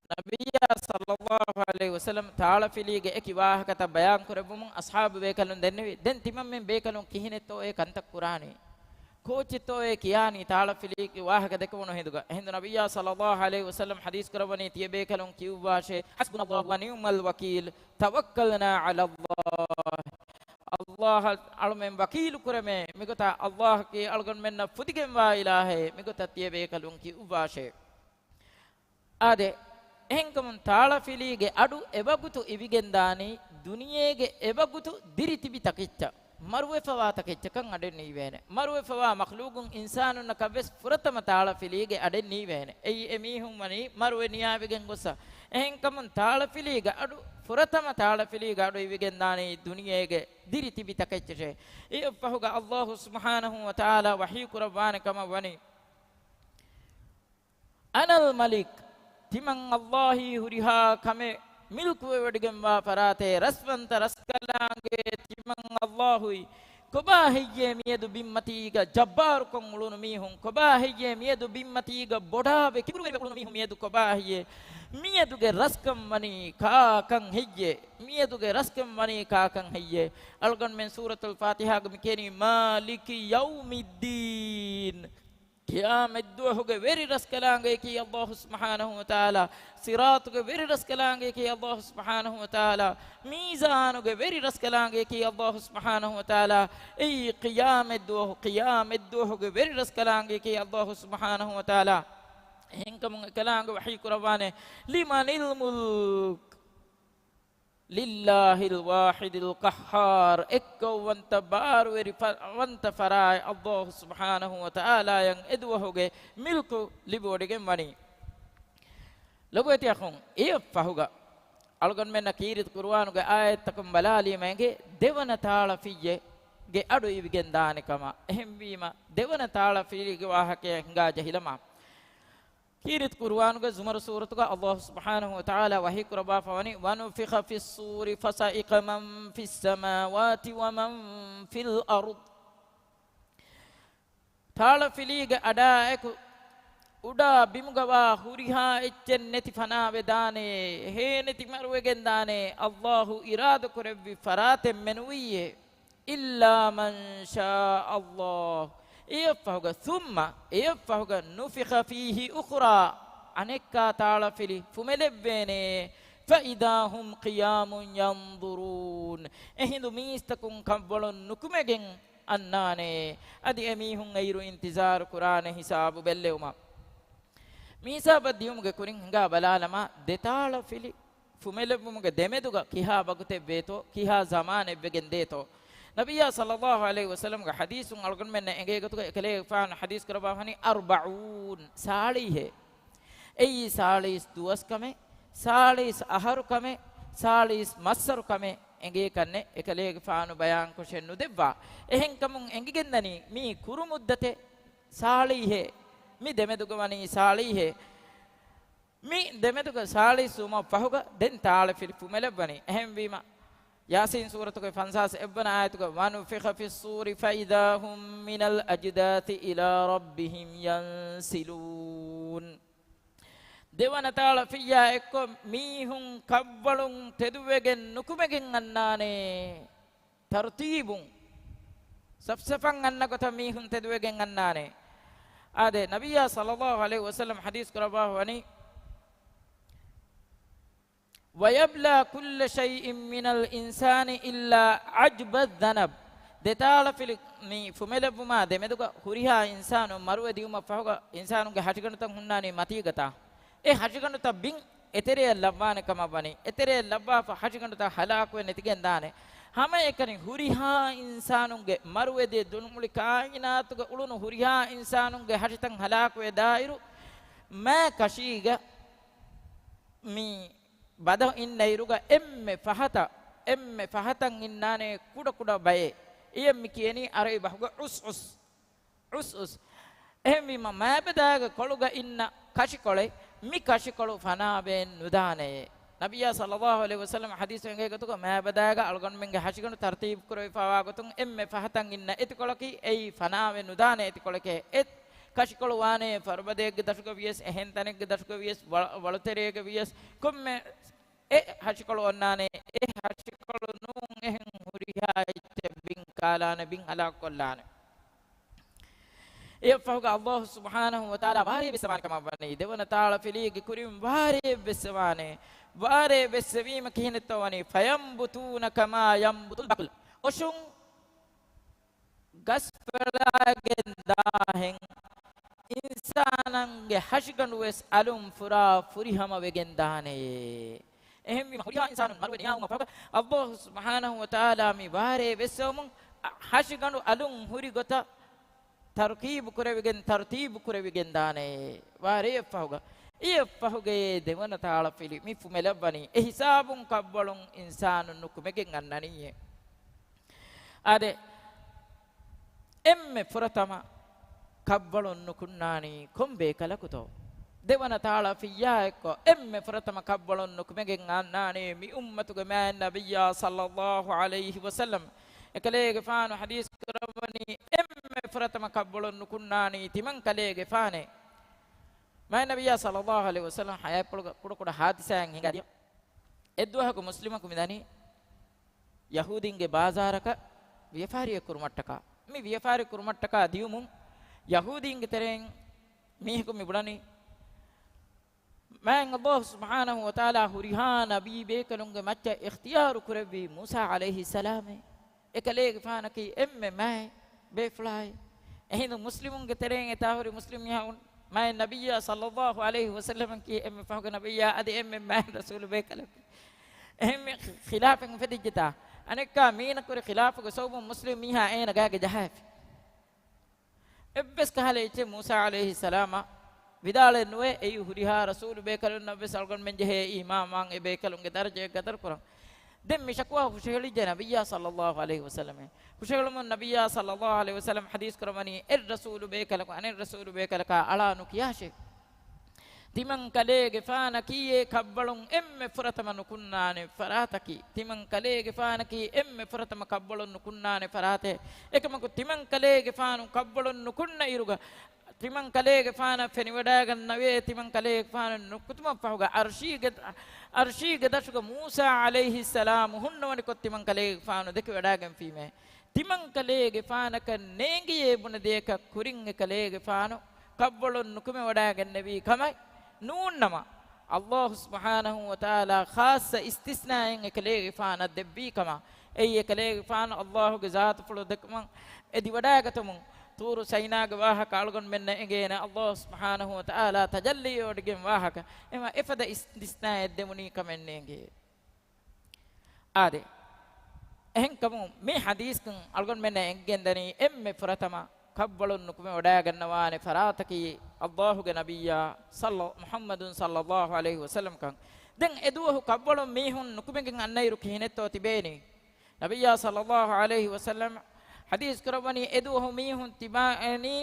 ނަބިއްޔާ ޞައްލައްލާހު ޢަލައިހި ވަސައްލަމް ތާޅަފިލީގެ އެކި ވާހަކަތައް ބަޔާން ކުރެއްވުމުން އަޞްޙާބު ބޭކަލުން ދެންނެވި. ދެން ތިމަންމެން ބޭކަލުން ކިހިނެއްތޯއޭ ކަންތައް ކުރާނީ؟ ކޯޗެއްތޯއޭ ކިޔާނީ ތާޅަފިލީގެ ވާހަކަ ދެކެވުނު ހިނދުގަ؟ އެހިނދު ނަބިއްޔާ ޞައްލައްލާހު ޢަލައިހި ވަސައްލަމް ޙަދީޘް ކުރައްވަނީ ތިޔަބޭކަލުން ކިޔުއްވާށޭ، حسبنا الله ونعم الوكيل، توكلنا على الله. ﷲ އަށް އަޅުމެން ވަކީލު ކުރަމޭ، މިގޮތަށް ﷲ އަކީ އަޅުގަނޑުމެންނަށް ފުދިގެންވާ އިލާހޭ، މިގޮތަށް ތިޔަބޭކަލުން ކިޔުއްވާށޭ. އާދެ، އެހެންކަމުން ތާޅަފިލީގެ އަޑު އެވަގުތު އިވިގެންދާނީ، ދުނިޔޭގެ އެވަގުތު ދިރި ތިބި ތަކެއްޗަށް، މަރުވެފަވާ ތަކެއްޗަކަށް އަޑެއް ނީވޭނެ. މަރުވެފަވާ މަޚްލޫގުން އިންސާނުންނަކަށްވެސް ފުރަތަމަ ތާޅަފިލީގެ އަޑެއް ނީވޭނެ. އެއީ އެ މީހުން ވަނީ މަރުވެ ނިޔާވެގެން ގޮއްސަ. އެހެންކަމުން ތާޅަފިލީގެ އަޑު، ފުރަތަމަ ތާޅަފިލީގެ އަޑު އިވިގެންދާނީ ދުނިޔޭގެ ދިރި ތިބި ތަކެއްޗަށޭ. އެއަށްފަހުގަ ﷲ ސުބްޙާނަހޫ ވަތަޢާލާ ވަޙީ ކުރައްވާނެ ކަމަށް ވަނީ، أنا الملك، ތިމަން ﷲ އީ ހުރިހާ ކަމެއް މިލްކުވެވޮޑިގެންވާ ފަރާތޭ، ރަސްވަންތަ ރަސްކަލާނގެ ތިމަން ﷲ އީ. ކޮބާ ހެއްޔޭ މިއަދު ބިންމަތީގަ ޖައްބާރުކޮށް އުޅުނު މީހުން؟ ކޮބާ ހެއްޔޭ މިއަދު ބިންމަތީގަ ބޮޑާވެ ކިބުރުވެރިވެ އުޅުނު މީހުން؟ މިއަދު ކޮބާ ހެއްޔޭ؟ މިއަދުގެ ރަސްކަން ވަނީ ކާކަން ހެއްޔޭ؟ މިއަދުގެ ރަސްކަން ވަނީ ކާކަން ހެއްޔޭ؟ އަޅުގަނޑުމެން ސޫރަތުލް ފާތިޙާގަ މި ކިޔަނީ مالك يوم الدين. ޤިޔާމަތްދުވަހުގެ ވެރި ރަސްކަލާނގެއަކީ ﷲ ސުބްޙާނަހޫ ވަތަޢާލާ، ޞިރާޠުގެ ވެރި ރަސްކަލާނގެއަކީ ﷲ ސުބްޙާނަހޫ ވަތަޢާލާ، މީޒާނުގެ ވެރި ރަސްކަލާނގެއަކީ ﷲ ސުބްޙާނަހޫ ވަތަޢާލާ. އެއީ ޤިޔާމަތްދުވަހު، ޤިޔާމަތްދުވަހުގެ ވެރި ރަސްކަލާނގެއަކީ ﷲ ސުބްޙާނަހޫ ވަތަޢާލާ. އެހެންކަމުން އެކަލާނގެ ވަޙީ ކުރައްވާނެ، لمن الملك؟ لله الواحد القهار، އެއްކައުވަންތަ ބާރުވެރި ފަ-، ވަންތަ ފަރާތް ﷲ ސުބްޙާނަހޫ ވަތަޢާލާއަށް އެދުވަހުގެ މިލްކު ލިބިވޮޑިގެން ވަނީ. ލޮބުވެތި އަޚުން، އެއަށްފަހުގަ އަޅުގަނޑުމެންނަށް ކީރިތި ޤުރުއާނުގެ އާޔަތްތަކުން ބަލާލީމަ އެނގޭ، ދެވަނަ ތާޅަފިއްޔެއްގެ އަޑު އިވިގެން ދާނެ ކަމަށް. އެހެންވީމަ، ދެވަނަ ތާޅަފިލީގެ ވާހަކައަށް ހިނގާ ޖެހިލަމާ. ކީރިތި ޤުރުއާނުގެ ޒުމަރު ސޫރަތުގަ ﷲ ސުބްޙާނަހޫ ވަތަޢާލާ ވަޙީ ކުރައްވާފަ ވަނީ، ونفخ في الصور فصعق من في السماوات ومن في الأرض. ތާޅަފިލީގެ އަޑާއެކު އުޑާ ބިމުގަވާ ހުރިހާ އެއްޗެއް ނެތި ފަނާވެދާނޭ، ހޭނެތި މަރުވެގެންދާނޭ، ﷲ އިރާދަ ކުރެއްވި ފަރާތެއް މެނުވީއޭ. إلا من شاء الله. އެއަށްފަހުގަ، ثم، އެއަށްފަހުގަ، نفخ فيه أخرى، އަނެއްކާ ތާޅަފިލި ފުމެލެއްވޭނެ. فإذا هم قيام ينظرون. އެހިނދު މީސްތަކުން ކަށްވަޅުން ނުކުމެގެން އަންނާނެ. އަދި އެމީހުން އެއިރު އިންތިޒާރު ކުރާނެ ހިސާބު ބެއްލެވުމަށް. މިހިސާބަށް ދިޔުމުގެ ކުރިން ހިނގާ ބަލާލަމާ، ދެތާޅަފިލި ފުމެލެއްވުމުގެ ދެމެދުގަ ކިހާ ވަގުތެއް ވޭތޯ، ކިހާ ޒަމާނެއް ވެގެން ދޭތޯ. ނަބިއްޔާ ޞައްލައްލާހު ޢަލައިހި ވަސައްލަމްގެ ޙަދީޘުން އަޅުގަނޑުމެންނަށް އެނގޭ ގޮތުގަ އެކަލޭގެފާނު ޙަދީޘް ކުރައްވާފަނީ، އަރްބަޢޫން، ސާޅީހެއް. އެއީ ސާޅީސް ދުވަސް ކަމެއް، ސާޅީސް އަހަރު ކަމެއް، ސާޅީސް މައްސަރު ކަމެއް އެނގޭ ކަންނެއް އެކަލޭގެފާނު ބަޔާންކޮށެއް ނުދެއްވާ. އެހެންކަމުން އެނގިގެންދަނީ މީ ކުރު މުއްދަތެއް ސާޅީހެއް، މި ދެމެދުގަ ވަނީ ސާޅީހެއް. މި ދެމެދުގަ ސާޅީސް ވުމަށް ފަހުގަ ދެން ތާޅަފިލި ފުމެލައްވަނީ. އެހެންވީމަ، ޔާސީން ސޫރަތުގެ ފަންސާސް އެއްވަނަ އާޔަތުގަ، "ونفخ في الصور فإذا هم من الأجداث إلى ربهم ينسلون." ދެވަނަ ތާޅަފިއްޔާ އެއްކޮށް މީހުން ކަށްވަޅުން ތެދުވެގެން ނުކުމެގެން އަންނާނެ. ތަރުތީބުން، ސަފްސަފަން އަންނަ ގޮތަށް މީހުން ތެދުވެގެން އަންނާނެ. އާދެ، ނަބިއްޔާ ޞައްލައްލާހު ޢަލައިހި ވަސައްލަމް ޙަދީޘް ކުރައްވާފަ ވަނީ، "ويبلى كل شيء من الإنسان إلا عجب الذنب." ދެތާޅަފިލި މި ފުމެލެއްވުމާ ދެމެދުގަ ހުރިހާ އިންސާނު މަރުވެ ދިޔުމަށް ފަހުގަ އިންސާނުންގެ ހަށިގަނޑުތައް ހުންނާނީ މަތީގަތާ. އެ ހަށިގަނޑުތައް ބިން އެތެރެއަށް ލައްވާނެ ކަމަށް ވަނީ، އެތެރެއަށް ލައްވާފަ ހަށިގަނޑުތައް ހަލާކުވެ ނެތިގެން ދާނެ. ހަމައެކަނި ހުރިހާ އިންސާނުންގެ މަރުވެދޭ ދުނުމުޅި ކާއިނާތުގެ އުޅުނު ހުރިހާ އިންސާނުންގެ ހަށިތައް ހަލާކުވެ ދާއިރު، މާ ކަށީގަ މި ބަދަ އިންނައިރުގަ އެންމެ ފަހަތަށް، އެންމެ ފަހަތަށް އިންނާނެ ކުޑަކުޑަ ބައެއް. އެޔަށް މި ކިޔަނީ އަރަބި ބަހުގަ އުސްއުސް. އުސްއުސް. އެހެންވީމަ، މާބަދާގެ ކޮޅުގަ އިންނަ ކަށިކޮޅެއް، މި ކަށިކޮޅު ފަނާވެ ނުދާނެޔޭ. ނަބިއްޔާ ޞައްލައްލާހު ޢަލައިހި ވަސައްލަމް ޙަދީޘް އެނގޭ ގޮތުގަ، މާބަދާގަ އަޅުގަނޑުމެންގެ ހަށިގަނޑު ތަރުތީބު ކުރެވިފަވާ ގޮތުން އެންމެ ފަހަތަށް އިންނަ އެތިކޮޅަކީ އެއީ ފަނާވެ ނުދާނެ އެތިކޮޅެކޭ. އެ ކަށިކޮޅު ވާނެ ފަރުބަދައެއްގެ ދަށުގަ ވިޔަސް، އެހެން ތަނެއްގެ ދަށުގަ ވިޔަސް، ވަ-، ވަޅުތެރޭގަ ވިޔަސް، ކޮންމެ އެ ހަށިކޮޅު އޮންނާނެ، އެ ހަށިކޮޅު ނޫން އެހެން ހުރިހާ އެއްޗެއް ބިން ކާލާނެ، ބިން ހަލާކުކޮށްލާނެ. އެއަށްފަހުގަ އައްލާހު ސުބްޙާނަހު ވަތަޢާލާ ވާރޭ ވެއްސަވާނެ ކަމަށް ވަނީ، ދެވަނަ ތާޅަފިލީގެ ކުރިން ވާރޭ ވެއްސަވާނެ. ވާރޭ ވެއްސެވީމަ ކިހިނެއްތޯ ވަނީ؟ "فينبتون كما ينبت البقل." އޮށުން ގަސް ފެޅާގެން ދާހެން އިންސާނަންގެ ހަށިގަނޑު ވެސް އަލުން ފުރާ ފުރިހަމަ ވެގެން ދާނެޔޭ. އެހެންވީމަ ހުރިހާ އިންސާނުން މަރުވެ ނިޔާވުމަށް ފަހުގަ އައްލާހު ސުބްޙާނަހު ވަތަޢާލާ މި ވާރޭ ވެއްސެވުމުން އަ، ހަށިގަނޑު އަލުން ހުރި ގޮތަށް ތަރުކީބު ކުރެވިގެން، ތަރުތީބު ކުރެވިގެން ދާނެޔޭ. ވާރޭއަށްފަހުގަ، އެއަށްފަހުގައޭ ދެވަނަ ތާޅަފިލި މި ފުމެލައްވަނީ. އެ ހިސާބުން ކަށްވަޅުން އިންސާނުން ނުކުމެގެން އަންނަނީއޭ. އާދެ، އެންމެ ފުރަތަމަ ކަށްވަޅުން ނުކުންނާނީ ކޮން ބޭކަލަކުތޯ؟ ދެވަނަ ތާޅަފިއްޔާ އެއްކޮށް، އެންމެ ފުރަތަމަ ކަށްވަޅުން ނުކުމެގެން އަންނާނީ މި އުއްމަތުގެ މާތް ނަބިއްޔާ ޞައްލައްލާހު ޢަލައިހި ވަސައްލަމް. އެކަލޭގެފާނު ޙަދީޘް ކުރައްވަނީ، އެންމެ ފުރަތަމަ ކަށްވަޅުން ނުކުންނާނީ ތިމަން ކަލޭގެފާނޭ. މާތް ނަބިއްޔާ ޞައްލައްލާހު ޢަލައިހި ވަސައްލަމް ޙަޔާތްޕުޅުގަ ކުޑަކުޑަ ޙާދިސާއެއް ހިނގާ ދިޔަ. އެއްދުވަހަކު މުސްލިމަކު މިދަނީ ޔަހޫދީންގެ ބާޒާރަކަށް ވިޔަފާރިއެއް ކުރުމަށްޓަކާ. މި ވިޔަފާރި ކުރުމަށްޓަކާ ދިޔުމުން ޔަހޫދީންގެ ތެރެއިން މީހަކު މި ބުނަނީ، މާތް އައްލާހު ސުބްޙާނަހު ވަތަޢާލާ ހުރިހާ ނަބީ ބޭކަލުންގެ މައްޗަށް އިޚްތިޔާރު ކުރެއްވީ މޫސާ ޢަލައިހިއްސަލާމޭ. އެކަލޭގެފާނަކީ އެންމެ މާތް ބޭފުޅާއި. އެހިނދު މުސްލިމުންގެ ތެރެއިން އެތާ ހުރި މުސްލިމް މީހާ މާތް ނަބިއްޔާ ޞައްލައްލާހު ޢަލައިހި ވަސައްލަމަކީ އެންމެ ފަހުގެ ނަބިއްޔާ އަދި އެންމެ މާތް ރަސޫލު ބޭކަލަކީ. އެހެންމެ ޚިލާފެއް އުފެދިއްޖެތާ. އަނެއްކާ މީނަ ކުރި ޚިލާފުގެ ސަބަބުން މުސްލިމް މީހާ އޭނަ ގާގެ ޖަހާފި. އެއްވެސް ކަހަލަ އެއްޗެއް މޫސާ ޢަލައިހިއްސަލާމަށް ވިދާޅެއް ނުވޭ. އެއީ ހުރިހާ ރަސޫލު ބޭކަލުންނަށްވެސް އަޅުގަނޑުމެން ޖެހޭ އީމާންވާން އެ ބޭކަލުންގެ ދަރަޖައެއް ގަދަރުކުރަން. ދެން މި ޝަކުވާ ހުށަހެޅިއްޖެ ނަބިއްޔާ ޞައްލައްލާހު ޢަލައިހި ވަސައްލަމަށް. ހުށަހެޅުމުން ނަބިއްޔާ ޞައްލައްލާހު ޢަލައިހި ވަސައްލަމް ޙަދީޘް ކުރައްވަނީ، އެއް ރަސޫލު ބޭކަލަކު އަނެއް ރަސޫލު ބޭކަލަކާ އަޅާ ނުކިޔާށޭ. ތިމަން ކަލޭގެފާނަކީ އެ ކަށްވަޅުން އެންމެ ފުރަތަމަ ނުކުންނާނެ ފަރާތަކީ. ތިމަން ކަލޭގެފާނަކީ އެންމެ ފުރަތަމަ ކަށްވަޅުން ނުކުންނާނެ ފަރާތެއް. އެކަމަކު ތިމަން ކަލޭގެފާނު ކަށްވަޅުން ނުކުންނަ އިރުގަ، ތިމަން ކަލޭގެފާނަށް ފެނިވަޑައިގަންނަވޭ، ތިމަން ކަލޭގެފާނު ނުކުތުމަށްފަހުގަ އަރްޝީގެ، އަރްޝީގެ ދަށުގަ މޫސާ ޢަލައިހިއްސަލާމު ހުންނަވަނިކޮށް ތިމަން ކަލޭގެފާނު ދެކެވަޑައިގެންފީމޭ. ތިމަން ކަލޭގެފާނަކަށް ނޭނގިޔޭ ބުނެދޭކަށް ކުރިން އެކަލޭގެފާނު ކަށްވަޅުން ނުކުމެވަޑައިގެންނެވީ ކަމަށް ނޫންނަމަ، އައްލާހު ސުބްޙާނަހު ވަތަޢާލާ ޚާއްޞަ އިސްތިސްނާއެއް އެކަލޭގެފާނަށް ދެއްވީ ކަމަށް. އެއީ އެކަލޭގެފާނު އައްލާހުގެ ޒާތުފުޅު ދެކުމަށް އެދިވަޑައިގަތުމުން، ތޫރު ސައިނާގެ ވާހަކަ އަޅުގަނޑުމެންނަށް އެނގޭނެ، އައްލާހު ސުބްޙާނަހު ވަތަޢާލާ ތަޖައްލީވެވޮޑިގެން ވާހަކަ. އެމަ އެފަދަ އިސްތިސްނާއެއް ދެވުނީ ކަމެއް ނޭނގޭ. އާދެ، އެހެންކަމުން މި ޙަދީޘްކުން އަޅުގަނޑުމެންނަށް އެނގިގެންދަނީ، އެންމެ ފުރަތަމަ ކަށްވަޅުން ނުކުމެވަޑައިގަންނަވާނެ ފަރާތަކީ އައްލާހުގެ ނަބިއްޔާ ޞައްލަ-، މުޙައްމަދު ޞައްލައްލާހު ޢަލައިހި ވަސައްލަމަކަން. ދެން އެދުވަހު ކަށްވަޅުން މީހުން ނުކުމެގެން އަންނައިރު ކިހިނެއްތޯ ތިބޭނީ؟ ނަބިއްޔާ ޞައްލައްލާހު ޢަލައިހި ވަސައްލަމަ ޙަދީޘް ކުރައްވަނީ، އެދުވަހު މީހުން ތިބާނީ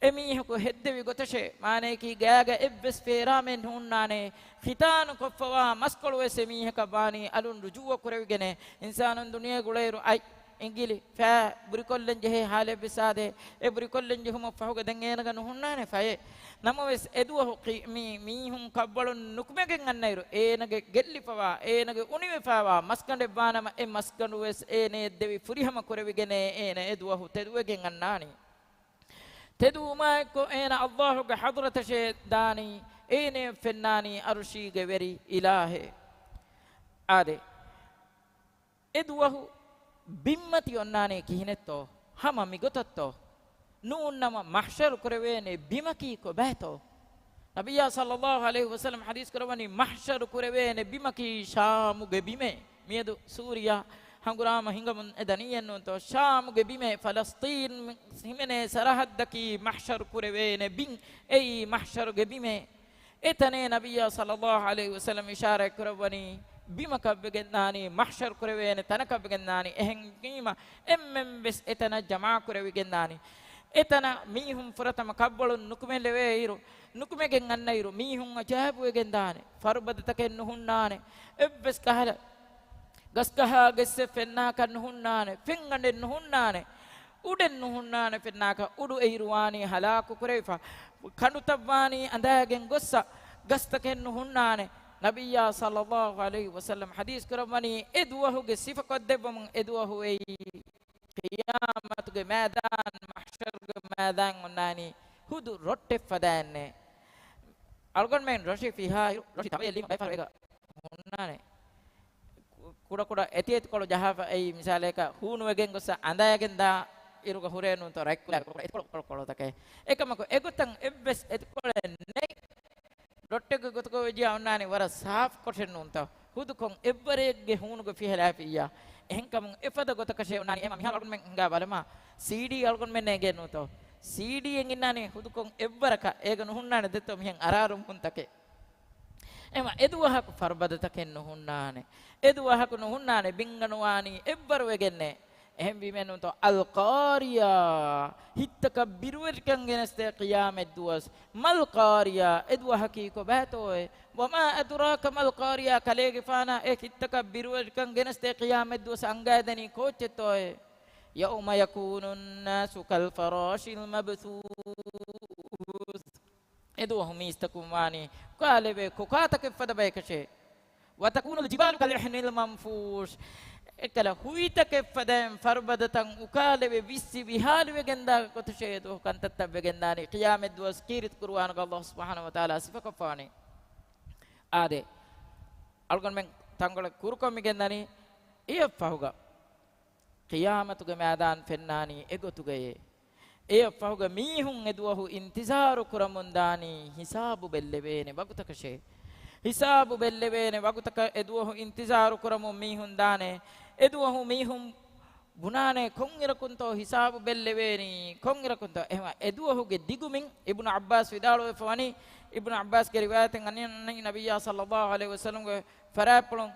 އެމީހަކު ހެއްދެވި ގޮތަށޭ، މާނަޔަކީ ގާގަ އެއްވެސް ފޭރާމެއް ނުހުންނާނެ، ޚިތާނު ކޮށްފަވާ މަސްކޮޅުވެސް އެމީހަކަށް ވާނީ އަލުން ރުޖޫޢަ ކުރެވިގެނޭ. އިންސާނުން ދުނިޔޭގަ އުޅޭއިރު އަތް، އިނގިލި، ފައި، ބުރިކޮށްލަން ޖެހޭ ޙާލެއްވެސް އާދޭ، އެ ބުރިކޮށްލަން ޖެހުމަށް ފަހުގަ ދެން އޭނަގަ ނުހުންނާނެ ފަޔެއް. ނަމަވެސް އެދުވަހު ކި-، މި މީހުން ކަށްވަޅުން ނުކުމެގެން އަންނައިރު، އޭނަގެ ގެއްލިފަވާ، އޭނަގެ އުނިވެފަވާ މަސްގަނޑެއްވާނަމަ، އެ މަސްގަނޑުވެސް އޭނަޔަށް ދެވި ފުރިހަމަ ކުރެވިގެނޭ އޭނަ އެދުވަހު ތެދުވެގެން އަންނާނީ. ތެދުވުމާއެއްކޮށް އޭނަ އައްލާހުގެ ޙަޟްރަތަށޭ ދާނީ، އޭނަޔަށް ފެންނާނީ ޢަރުޝީގެ ވެރި އިލާހެއް. އާދެ، އެ ދުވަހު ބިންމަތި އޮންނާނީ ކިހިނެއްތޯ؟ ހަމަ މިގޮތަށްތޯ؟ ނޫންނަމަ މަޙްޝަރު ކުރެވޭނެ ބިމަކީ ކޮބާތޯ؟ ނަބިއްޔާ ޞައްލައްލާހު ޢަލައިހި ވަސައްލަމަ ޙަދީޘް ކުރައްވަނީ، މަޙްޝަރު ކުރެވޭނެ ބިމަކީ ޝާމުގެ ބިމޭ. މިއަދު ސޫރިޔާ ހަނގުރާމަ ހިނގަމުން އެ ދަނީއެއްނޫންތޯ؟ ޝާމުގެ ބިމޭ، ފަލަސްޠީން ހިމެނޭ ސަރަޙައްދަކީ މަޙްޝަރު ކުރެވޭނެ ބިން. އެއީ މަޙްޝަރުގެ ބިމޭ. އެތަނޭ ނަބިއްޔާ ޞައްލައްލާހު ޢަލައިހި ވަސައްލަމަ އިޝާރާތް ކުރައްވަނީ، ބިމަކަށްވެގެންދާނީ، މަޙްޝަރު ކުރެވޭނެ ތަނަކަށްވެގެންދާނީ. އެހެންވީމަ، އެންމެންވެސް އެތަނަށް ޖަމާކުރެވިގެންދާނީ. އެތަނަށް މީހުން ފުރަތަމަ ކަށްވަޅުން ނުކުމެލެވޭއިރު، ނުކުމެގެން އަންނައިރު، މީހުން އަޖާއިބުވެގެންދާނެ. ފަރުބަދަތަކެއް ނުހުންނާނެ. އެއްވެސް ކަހަލަ ގަސްގަހާގެއްސެއް ފެންނާކަށް ނުހުންނާނެ. ފެންގަނޑެއް ނުހުންނާނެ. އުޑެއް ނުހުންނާނެ ފެންނާކަށް. އުޑު އެއިރު ވާނީ ހަލާކު ކުރެވިފަ. ކަނޑުތައް ވާނީ އަނދައިގެން ގޮއްސަ. ގަސްތަކެއް ނުހުންނާނެ. ނަބިއްޔާ ޞައްލައްލާހު ޢަލައިހި ވަސައްލަމަ ޙަދީޘް ކުރައްވަނީ، އެ ދުވަހުގެ ސިފަކޮށްދެއްވަމުން، އެ ދުވަހު އެއީ ޤިޔާމަތުގެ މައިދާން، މަޙްޝަރުގެ މައިދާން އޮންނާނީ ހުދު ރޮއްޓެއް ފަދައިންނޭ. އަޅުގަނޑުމެން ރޮށި ފިހާއިރު، ރޮށި ތަވައެއް ލީމަ ބައެއް ފަހަރު އޭގަ ހުންނާނެ. ކުޑަކުޑަ އެތިއެތިކޮޅު ޖަހާފަ އެއީ މިސާލަކަށް ހޫނުވެގެން ގޮއްސަ އަނދައިގެން ދާ އިރުގަ ހުރޭ ނޫންތޯ ރަތްކުލަ ކުޑަކުޑަ އެތިކޮޅު ކޮޅުކޮޅުތަކެއް. އެކަމަކު އެގޮތަށް އެއްވެސް އެތިކޮޅެއް ނެތް. ރޮއްޓެއްގެ ގޮތުގަ ވެއްޖިޔާ އޮންނާނީ ވަރަށް ސާފު ކޮޓެއް ނޫންތޯ. ހުދުކޮށް އެއްވަރެއްގެ ހޫނުގަ ފިހެލާފިއްޔާ. އެހެންކަމުން އެފަދަ ގޮތަކަށޭ އޮންނާނީ. އެމަ މިހާރު އަޅުގަނޑުމެން ހިނގާ ބަލަމާ، ސީޑީ އަޅުގަނޑުމެންނަށް އެނގޭނޫންތޯ. ސީޑީއެއް އިންނާނީ ހުދުކޮށް އެއްވަރަކަށް. އޭގަ ނުހުންނާނެ ދެއްތޯ މިހެން އަރާރުން ހުންތަކެއް. އެމަ އެދުވަހަކު ފަރުބަދަތަކެއް ނުހުންނާނެ. އެދުވަހަކު ނުހުންނާނެ ބިންގަނޑުވާނީ އެއްވަރުވެގެންނޭ. އެހެންވީމެއްނޫންތޯ. އަލްޤާރިޔާ، ހިތްތަކަށް ބިރުވެރިކަން ގެނެސްދޭ ޤިޔާމަތްދުވަސް. މަލްޤާރިޔާ، އެދުވަހަކީ ކޮބާތޯއޭ؟ ވަމާ އަދުރާކަ މަލްޤާރިޔާ، ކަލޭގެފާނަށް އެ ހިތްތަކަށް ބިރުވެރިކަން ގެނެސްދޭ ޤިޔާމަތްދުވަސް އަންގައިދެނީ ކޯއްޗެއްތޯއޭ؟ يَوْمَ يَكُونُ النَّاسُ كَالْفَرَاشِ الْمَبْثُوثِ. އެދުވަހު މީސްތަކުން ވާނީ އުކާލެވޭ ކޮކާތަކެއް ފަދަ ބަޔަކަށޭ. وَتَكُونُ الْجِبَالُ كَالْعِهْنِ الْمَنْفُوشِ. އެކަލަ ހުއިތަކެއް ފަދައިން ފަރުބަދަތައް އުކާލެވެ ވިއްސި ވިހާލިވެގެންދާ ގޮތަށޭ އެދުވަހު ކަންތައްތައް ވެގެންދާނީ. ޤިޔާމަތްދުވަސް ކީރިތި ޤުރުއާނުގަ އައްލާހު ސުބްޙާނަހު ވަތަޢާލާ ސިފަކޮށްފަވަނީ. އާދެ، އަޅުގަނޑުމެން ތަންކޮޅެއް ކުރުކޮށް މިގެންދަނީ. އެއަށްފަހުގަ ޤިޔާމަތުގެ މައިދާން ފެންނާނީ އެގޮތުގައޭ. އެއަށްފަހުގަ މީހުން އެދުވަހު އިންތިޒާރު ކުރަމުން ދާނީ ހިސާބު ބެއްލެވޭނެ ވަގުތަކަށޭ. ހިސާބު ބެއްލެވޭނެ ވަގުތަކަށް އެދުވަހު އިންތިޒާރު ކުރަމުން މީހުން ދާނެ. އެދުވަހު މީހުން ބުނާނެ ކޮންއިރަކުންތޯ ހިސާބު ބެއްލެވޭނީ، ކޮންއިރަކުންތޯ؟ އެހެންވެ، އެދުވަހުގެ ދިގުމިން އިބްނު ޢައްބާސް ވިދާޅުވެފަ ވަނީ، އިބްނު ޢައްބާސްގެ ރިވާޔަތެއް އަންނަނީ ނަބިއްޔާ ޞައްލައްލާހު ޢަލައިހި ވަސައްލަމްގެ ފަރާތްޕުޅުން،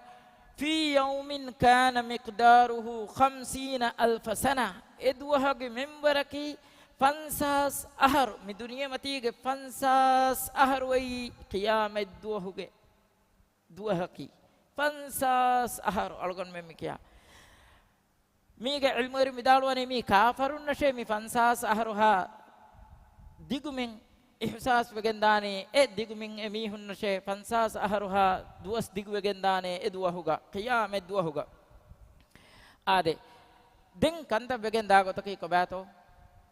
فِي يَوْمٍ كَانَ مِقْدَارُهُ خَمْسِينَ أَلْفَ سَنَةٍ، އެ ދުވަހުގެ މިންވަރަކީ ފަންސާސް އަހަރު، މި ދުނިޔެމަތީގެ ފަންސާސް އަހަރު އެއީ ޤިޔާމަތް ދުވަހުގެ ދުވަހަކީ. ފަންސާސް އަހަރު އަޅުގަނޑުމެން މި ކިޔާ. މީގެ ޢިލްމުވެރިން ވިދާޅުވަނީ، މީ ކާފަރުންނަށޭ މި ފަންސާސް އަހަރުހާ ދިގުމިން އިޙްސާސް ވެގެންދާނީ، އެ ދިގުމިން އެ މީހުންނަށޭ ފަންސާސް އަހަރުހާ ދުވަސް ދިގުވެގެންދާނޭ އެ ދުވަހުގަ، ޤިޔާމަތް ދުވަހުގަ. އާދެ، ދެން ކަންތައް ވެގެންދާ ގޮތަކީ ކޮބާތޯ؟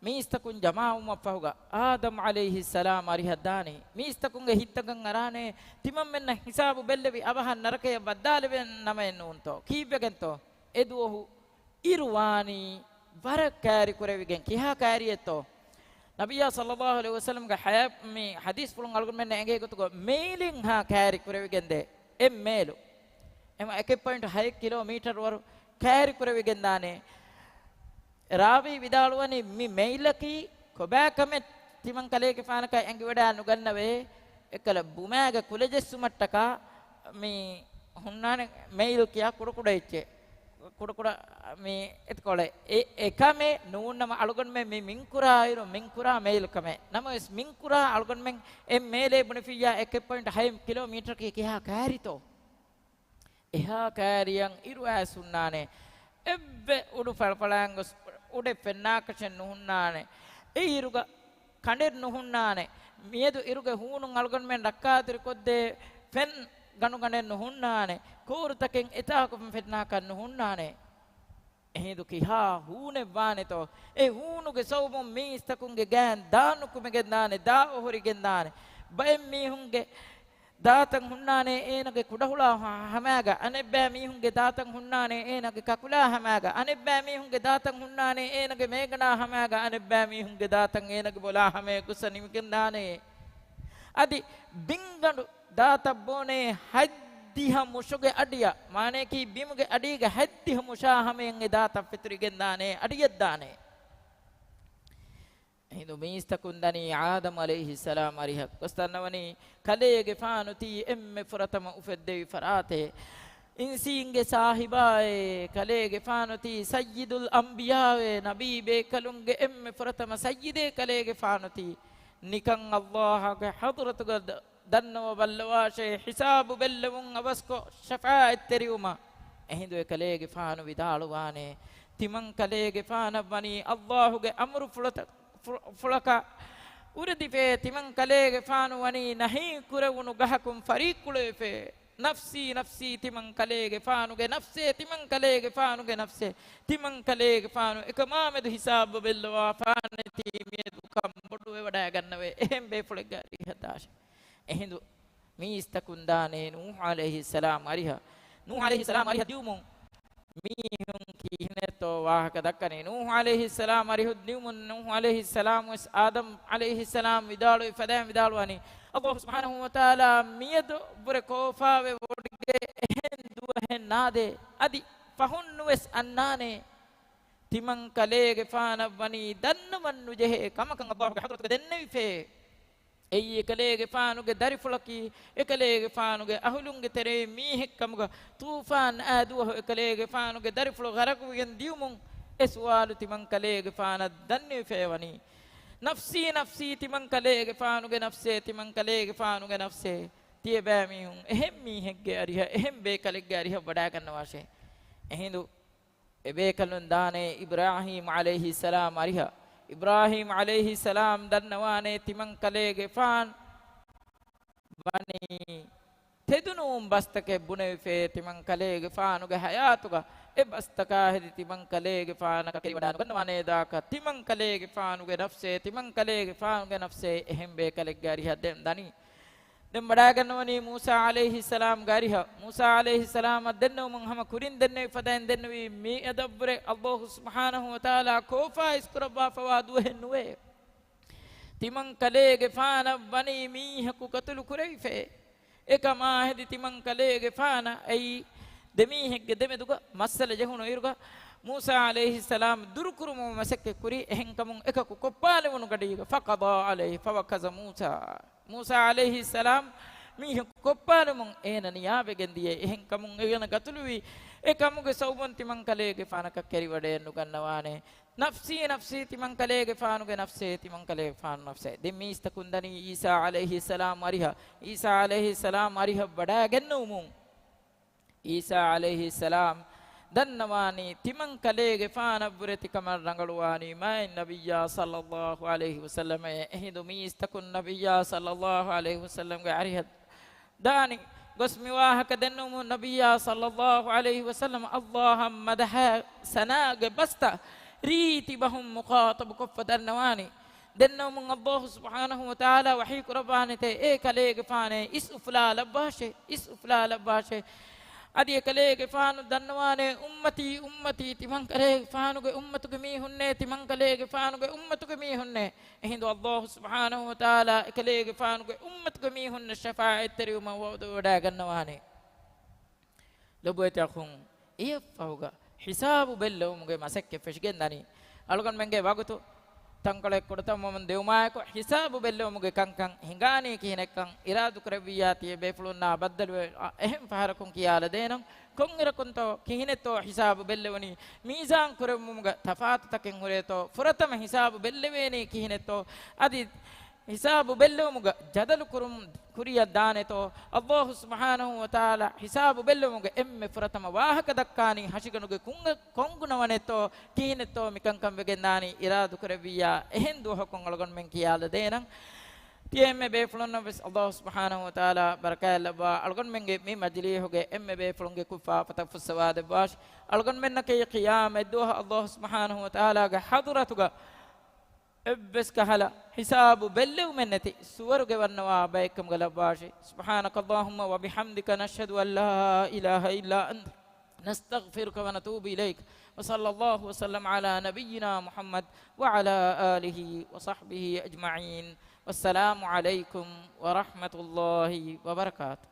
މީސްތަކުން ޖަމާވުމަށްފަހުގަ، އާދަމް ޢަލައިހިއްސަލާމް އަރިހަށް ދާނީ. މީސްތަކުންގެ ހިތްތަކަށް އަރާނޭ، ތިމަންމެންނަށް ހިސާބު ބެއްލެވި އަވަހަށް ނަރަކަޔަށް ވައްދާލެވޭނަމައެއްނޫންތޯ؟ ކީއްވެގެންތޯ؟ އެ ދުވަހު އިރު ވާނީ ވަރަށް ކައިރި ކުރެވިގެން. ކިހާ ކައިރިއެއްތޯ؟ ނަބިއްޔާ ޞައްލައްލާހު ޢަލައިހި ވަސައްލަމްގެ ޙަޔާ-، މި ޙަދީޘްފުޅުން އަޅުގަނޑުމެންނަށް އެނގޭ ގޮތުގަ މެއިލެއްހާ ކައިރި ކުރެވިގެންދޭ. އެއް މޭލު. އެމަ އެކެއް ޕޮއިންޓު ހައެއް ކިލޯމީޓަރު ވަރު ކައިރި ކުރެވިގެންދާނެ. ރާވީ ވިދާޅުވަނީ މި މެއިލަކީ ކޮބާ ކަމެއް ތިމަން ކަލޭގެފާނަކަށް އެނގިވަޑާ ނުގަންނަވޭ. އެކަލަ ބުމާގެ ކުލަޖެއްސުމަށްޓަކާ މި ހުންނާނެ މެއިލް ކިޔާ ކުޑަކުޑަ އެއްޗެއް. ކުޑަކުޑަ މި އެތިކޮޅެއް. އެ، އެކަމެއް ނޫންނަމަ އަޅުގަނޑުމެން މި މިންކުރާއިރު މިންކުރާ މެއިލް ކަމެއް. ނަމަވެސް މިންކުރާ އަޅުގަނޑުމެން އެ މޭލޭ ބުނެފިއްޔާ އެކެއް ޕޮއިންޓު ހައެއް ކިލޯމީޓަރަކީ ކިހާ ކައިރިތޯ؟ އެހާ ކައިރިއަށް އިރު އައިސް ހުންނާނެ. އެއްވެ އުޑު ފަޅަފަޅާން ގޮސް އުޑެއް ފެންނާކަށެއް ނުހުންނާނެ. އެ އިރުގަ ކަނޑެއް ނުހުންނާނެ. މިއަދު އިރުގެ ހޫނުން އަޅުގަނޑުމެން ރައްކާތެރިކޮށްދޭ ފެން ގަނޑުގަނޑެއް ނުހުންނާނެ. ކޯރުތަކެއް އެތާކު ފެންނާކަށް ނުހުންނާނެ. އެހިނދު ކިހާ ހޫނެއް ވާނެތޯ؟ އެ ހޫނުގެ ސަބަބުން މީސްތަކުންގެ ގާތް ދާ ނުކުމެގެންދާނެ، ދާ އޮހޮރިގެންދާނެ. ބައެއް މީހުންގެ ދާތައް ހުންނާނެ އޭނަގެ ކުޑަހުޅާ ހަ-، ހަމާގަ، އަނެއްބައި މީހުންގެ ދާތައް ހުންނާނެ އޭނަގެ ކަކުލާ ހަމާގަ، އަނެއްބައި މީހުންގެ ދާތައް ހުންނާނެ އޭނަގެ މޭގަނޑާ ހަމާގަ، އަނެއްބައި މީހުންގެ ދާތައް އޭނަގެ ބޮލާ ހަމަޔަށް ގޮސް ނިމިގެންދާނެ. އަދި ބިންގަނޑު ދާތައް ބޯނޭ ހަތްދިހަ މުށުގެ އަޑިއަށް، މާނަޔަކީ ބިމުގެ އަޑީގެ ހަތްދިހަ މުށާ ހަމަޔަށް އެ ދާތައް ފެތުރިގެންދާނެ، އަޑިއަށްދާނެ. އެހިނދު މީސްތަކުން ދަނީ އާދަމް ޢަލައިހިއްސަލާމް އަރިހަށް ގޮސް ދަންނަވަނީ، ކަލޭގެފާނު ތީ އެންމެ ފުރަތަމަ އުފެއްދެވި ފަރާތެއް. އިންސީންގެ ސާހިބާއޭ، ކަލޭގެފާނު ތީ ސައްޔިދުލް އަންބިޔާއޭ، ނަބީ ބޭކަލުންގެ އެންމެ ފުރަތަމަ ސައްޔިދޭ ކަލޭގެފާނު ތީ. ނިކަން އައްލާހުގެ ޙަޟްރަތުގަ ދަ-، ދަންނަވަ ބައްލަވާށޭ، ޙިސާބު ބެއްލެވުން އަވަސްކޮށް، ޝަފާޢަތްތެރިވުމަށް. އެހިނދު އެކަލޭގެފާނު ވިދާޅުވާނެ، ތިމަން ކަލޭގެފާނަށް ވަނީ އައްލާހުގެ އަމުރު ފުޅަތަ-، ފު-، ފުޅަކަށް އުރެދިފޭ، ތިމަން ކަލޭގެފާނު ވަނީ ނަހީ ކުރެވުނު ގަހަކުން ފަރީއްކުޅެވިފޭ. ނަފްސީ، ނަފްސީ، ތިމަން ކަލޭގެފާނުގެ ނަފްސޭ، ތިމަން ކަލޭގެފާނުގެ ނަފްސޭ، ތިމަން ކަލޭގެފާނު އެކަމާމެދު ހިސާބު ބެއްލަވާފާނެތީ މިއަދު ކަން ބޮޑުވެވަޑައިގަންނަވޭ. އެހެން ބޭފުޅެއްގެ އަރިހަށް ދާށޭ. އެހިނދު މީސްތަކުން ދާނޭ ނޫޙު ޢަލައިހިއްސަލާމް އަރިހަށް. ނޫޙު ޢަލައިހިއްސަލާމް އަރިހަށް ދިއުމުން މީހުން ކިހިނެއްތޯ ވާހަކަ ދައްކަނީ. ނޫޙު ޢަލައިހިއްސަލާމް އަރިހު ދިއުމުން ނޫޙު ޢަލައިހިއްސަލާމް ވެސް އާދަމް ޢަލައިހިއްސަލާމް ވިދާޅުވި ފަދައިން ވިދާޅުވަނީ، އައްލާހު ސުބްޙާނަހު ވަތަޢާލާ މިއަދު ވުރެ ކޯފާވެ ވޮޑިގެ އެހެން ދުވަހެއް ނާދޭ. އަދި ފަހުން ނުވެސް އަންނާނޭ. ތިމަން ކަލޭގެފާނަށް ވަނީ ދަންނަވަން ނުޖެހޭ ކަމަކަށް އައްލާހުގެ ޙަޟްރަތުގަ ދެންނެވިފޭ. އެއީ އެކަލޭގެފާނުގެ ދަރިފުޅަކީ، އެކަލޭގެފާނުގެ އަހުލުންގެ ތެރެއިން މީހެއް ކަމުގަ، ޠޫފާން އާ ދުވަހު އެކަލޭގެފާނުގެ ދަރިފުޅު ޣަރަޤުވެގެން ދިޔުމުން އެ ސުވާލު ތިމަން ކަލޭގެފާނަށް ދަންނެވިފައި ވަނީ. ނަފްސީ، ނަފްސީ، ތިމަން ކަލޭގެފާނުގެ ނަފްސޭ، ތިމަން ކަލޭގެފާނުގެ ނަފްސޭ. ތިޔަބައިމީހުން އެހެން މީހެއްގެ އަރިހަށް، އެހެން ބޭކަލެއްގެ އަރިހަށް ވަޑައިގަންނަވާށޭ. އެހިނދު އެބޭކަލުން ދާނޭ އިބްރާހީމް ޢަލައިހިއްސަލާމް އަރިހަށް. އިބްރާހީމް ޢަލައިހިއްސަލާމް ދަންނަވާނޭ ތިމަން ކަލޭގެފާން ވަނީ ތެދުނޫން ބަސްތަކެއް ބުނެވިފޭ ތިމަން ކަލޭގެފާނުގެ ޙަޔާތުގަ. އެ ބަސްތަކާ ހެދި ތިމަން ކަލޭގެފާނަކަށް ކެރިވަޑާ ނުގަންނަވާނޭ ދާކަށް، ތިމަން ކަލޭގެފާނުގެ ނަފްސޭ، ތިމަން ކަލޭގެފާނުގެ ނަފްސޭ އެހެން ބޭކަލެއްގެ އަރިހަށް ދެން ދަނީ. ދެން ވަޑައިގަންނަވަނީ މޫސާ ޢަލައިހިއްސަލާމްގެ އަރިހަށް. މޫސާ ޢަލައިހިއްސަލާމަށް ދެންނެވުމުން ހަމަ ކުރިން ދެންނެވި ފަދައިން ދެންނެވީ، މިއަދަށްވުރެ އައްލާހު ސުބްޙާނަހު ވަތަޢާލާ ކޯފާ އިސްކުރައްވާފަވާ ދުވަހެއް ނުވޭ. ތިމަން ކަލޭގެފާނަށް ވަނީ މީހަކު ޤަތުލު ކުރެވިފައޭ. އެކަމާ ހެދި ތިމަން ކަލޭގެފާނަށް އެއީ ދެމީހެއްގެ ދެމެދުގަ މައްސަލަ ޖެހުނު އިރުގަ، މޫސާ ޢަލައިހިއްސަލާމް ދުރުކުރުމަށް މަސައްކަތްކުރީ. އެހެންކަމުން އެކަކު ކޮށްޕާލެވުނު ގަޑީގަ، فقضى عليه فوكز موسى. މޫސާ ޢަލައިހިއްސަލާމް މީހަކު ކޮށްޕާލުމުން އޭނަ ނިޔާވެގެން ދިޔައީ. އެހެންކަމުން އޭނަ ގަތުލުވީ. އެ ކަމުގެ ސަބަބުން ތިމަން ކަލޭގެފާނަކަށް ކެރިވަޑައެއް ނުގަންނަވާނެ. ނަފްސީ، ނަފްސީ، ތިމަން ކަލޭގެފާނުގެ ނަފްސޭ، ތިމަން ކަލޭގެފާނު ނަފްސޭ. ދެން މީސްތަކުން ދަނީ ޢީސާ ޢަލައިހިއްސަލާމް އަރިހަށް، ޢީސާ ޢަލައިހިއްސަލާމް އަރިހަށް ވަޑައިގެންނެވުމުން. ޢީސާ ޢަލައިހިއްސަލާމް ދަންނަވާނީ ތިމަން ކަލޭގެފާނަށްވުރެ ތިކަމަށް ރަނގަޅުވާނީ މާތް ނަބިއްޔާ ޞައްލައްލާހު ޢަލައިހި ވަސައްލަމައޭ. އެހިނދު މީސްތަކުން ނަބިއްޔާ ޞައްލައްލާހު ޢަލައިހި ވަސައްލަމްގެ އަރިހަށް ދާނީ. ގޮސް މި ވާހަކަ ދެންނެވުމުން ނަބިއްޔާ ޞައްލައްލާހު ޢަލައިހި ވަސައްލަމަ އައްލާހަށް މަދަޙަ ސަނާގެ ބަސްތައް ރީތި ބަހުން މުޚާޠަބު ކޮށްފަ ދަންނަވާނީ. ދެންނެވުމުން އައްލާހު ސުބްޙާނަހު ވަތަޢާލާ ވަޙީ ކުރައްވާނެތޭ، އޭ ކަލޭގެފާނޭ، އިސް އުފުލާލައްވާށޭ، އިސް އުފުލާލައްވާށޭ. އަދި އެކަލޭގެފާނު ދަންނަވާނެ، އުއްމަތީ، އުއްމަތީ، ތިމަންކަލޭގެފާނުގެ އުއްމަތުގެ މީހުންނޭ، ތިމަންކަލޭގެފާނުގެ އުއްމަތުގެ މީހުންނޭ. އެހިނދު އައްލާހު ސުބްޙާނަހު ވަތަޢާލާ އެކަލޭގެފާނުގެ އުއްމަތުގެ މީހުންނަށް ޝަފާޢަތްތެރިވުމަށް ވަޢުދުވެވަޑައިގަންނަވާނެ. ލޮބުވެތި އަޚުން، އެއަށްފަހުގަ ހިސާބު ބެއްލެވުމުގެ މަސައްކަތް ފެށިގެން ދަނީ. އަޅުގަނޑުމެންގެ ވަގުތު ތަންކޮޅެއް ކުޑަތަންވަމުން ދިއުމާއެކު، ހިސާބު ބެއްލެވުމުގެ ކަންކަން ހިނގާނީ ކިހިނެއްކަން އިރާދުކުރެއްވިއްޔާ ތިޔަ ބޭފުޅުންނާ ބައްދަލުވެ، އަ، އެހެން ފަހަރަކުން ކިޔާލަދޭނަން. ކޮންއިރަކުންތޯ ކިހިނެއްތޯ ހިސާބު ބެއްލެވުނީ؟ މީޒާން ކުރެއްވުމުގަ ތަފާތުތަކެއް ހުރޭތޯ؟ ފުރަތަމަ ހިސާބު ބެއްލެވޭނީ ކިހިނެއްތޯ؟ އަދި ހިސާބު ބެއްލެވުމުގަ ޖަދަލު ކުރުން ކުރިޔަށް ދާނެތޯ؟ އައްލާހު ސުބްޙާނަހު ވަތަޢާލާ ހިސާބު ބެއްލެވުމުގަ އެންމެ ފުރަތަމަ ވާހަކަ ދައްކާނީ ހަށިގަނޑުގެ ކުން، ކޮން ގުނަވަނެއްތޯ ކިހިނެއްތޯ މިކަންކަން ވެގެންދާނީ އިރާދުކުރެއްވިއްޔާ އެހެން ދުވަހަކުން އަޅުގަނޑުމެން ކިޔާލަދޭނަން. ތިޔަ އެންމެ ބޭފުޅުންނަށް ވެސް އައްލާހު ސުބްޙާނަހު ވަތަޢާލާ ބަރަކާތް ލައްވާ، އަޅުގަނޑުމެންގެ މި މަޖިލީހުގެ އެންމެ ބޭފުޅުންގެ ކުށް ފާފަތައް ފުއްސަވާދެއްވާށި. އަޅުގަނޑުމެންނަކީ ޤިޔާމަތްދުވަހު އައްލާހު ސުބްޙާނަހު ވަތަޢާލާގެ ޙަޟުރަތުގަ އެއްވެސް ކަހަލަ ހިސާބު ބެއްލެވުމެއް ނެތި ސުވަރުގެ ވަންނަވާ ބައެއްކަމުގަ ލައްވާށި. سبحانك اللهم وبحمدك، نشهد أن لا إله إلا أنت، نستغفرك ونتوب إليك. وصلى الله وسلم على نبينا محمد وعلى آله وصحبه أجمعين. والسلام عليكم ورحمة الله وبركاته.